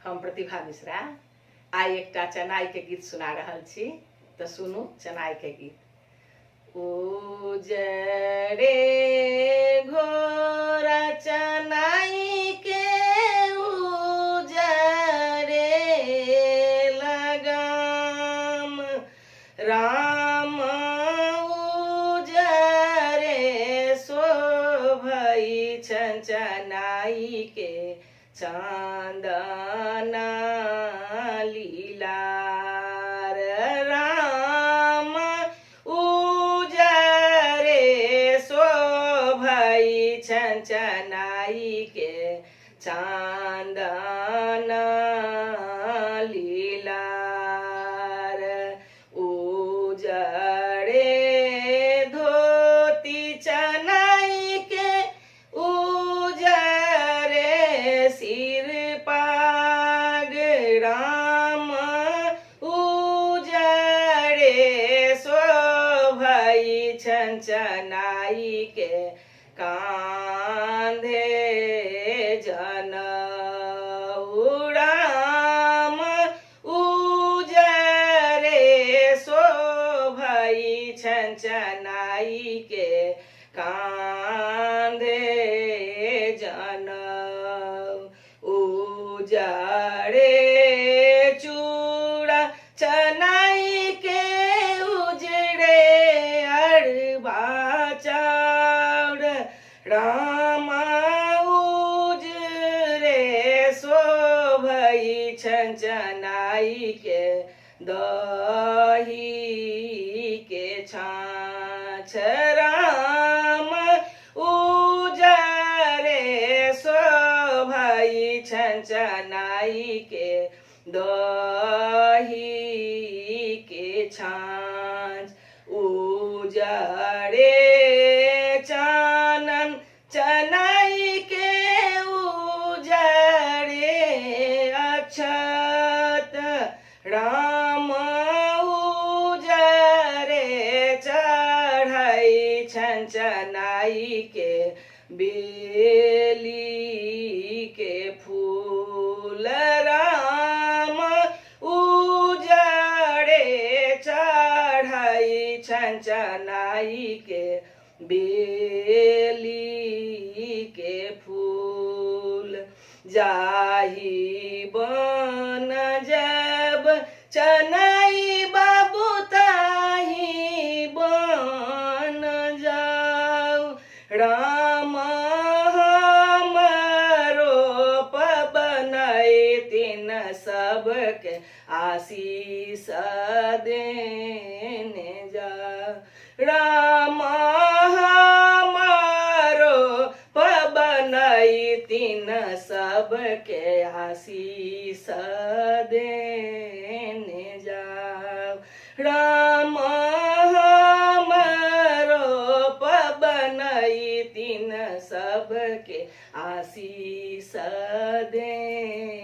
हम प्रतिभा मिश्रा आइ एकटा चनाइके गीत सुना रहल छी, तऽ सुनू चनाइके गीत। उजरे घोरा चनाई के उजरे लगाम, राम उजरे शोभई चनाई के चंदना लीलार, राम उजरे शोभई चनाई के चंदना लीलार, उजरे धोती चनाई के उजरे सिर पाग, राम उजरे शोभई चनाई के कांधे जनऊ, राम उजरे शोभई चनाई के कांधे जनऊ, उजरे चूड़ा चनाई के उजरे अरबा चाउर, राम उजरे शोभई चनाई के दही के छाछ, राम उजरे शोभई चनाई के दही के छाछ, उजरे चानन चनाई के उजरे अक्षत, राम उजरे चढ़ई चनाई के बेली के फूल, राम उजरे चढ़ई चनाई के बेली के फूल, जाही बन जब चनाई बाबू ताही बन जाऊ, राम हमरो पबनैतिन सबके आशीष देने जा, राम हमारो पबनैतिन सबके आशीष देने जा, राम हमारो पबनैतिन सबके आशीष देने